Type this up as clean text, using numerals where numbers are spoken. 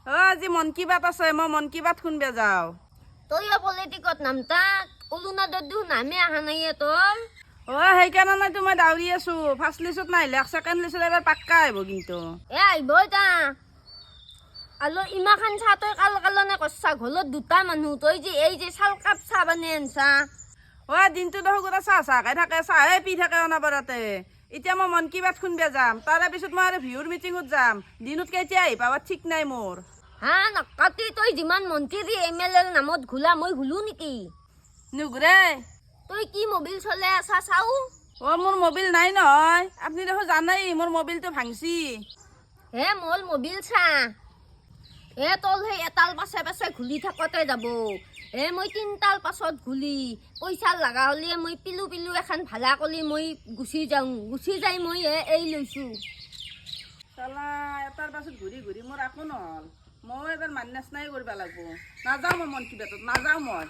অ, আজি মন কি বাত আছে, মই মন কি বাত শুনবে যাওঁ। তইও পলিটিকত নামতা কলুনাদত দেখোন নামে অহা নাই তোৰ। অ, সেইকাৰণে তো মই দাউৰি আছো। ফাৰ্ষ্ট লিষ্টত নাহিলে ছেকেণ্ড লিষ্টত এবাৰ পাক্কা আহিব কিন্তু। এ, আহিব তা। আৰু ইমাখান চাহ তই কাল কালনে কৰছা? ঘৰত দুটা মানুহ, তই যে এই যে চাল কাপ চাহ বানাই আনছা। অ, দিনটো দেখোন গোটেই চাহ চাহ খাই থাকে, চাহে পি থাকে অনবৰতে। এতিয়া মই মন কি বাত শুনবে যাম, তাৰে পিছত মই আৰু বিহুৰ মিটিঙত যাম। দিনত কেতিয়া আহি পাবা ঠিক নাই মোৰ। হা নকাতি, তই যিমান মন্ত্ৰী এম এল এৰ নামত ঘোলা, মই ঘোলো নেকি? নুঘূৰে। তই কি মোবাইল চলাই আছা চাও। অ, মোৰ মোবাইল নাই নহয়। আপুনি দেখোন জানেই, মোৰ মোবাইলটো ভাংছি। হে, মোৰ মোবাইল চা। হে, তল সেই এটাল পাছে পাছে ঘুলি থাকোতে যাব। হে, মই তিনটাল পাছত ঘুলি পইচা লগা হ'লে মই পিলু পিলু এখন ভাড়া কৰি মই গুচি যাওঁ। গুচি যাই মই হে এই লৈছো। চালা, এটাৰ পাছত ঘূৰি ঘূৰি মোৰ একো নহ'ল। ময়ো এবাৰ মান্যাচনাই কৰিব লাগিব। নাযাওঁ মই মন কি বাতত নাযাওঁ মই।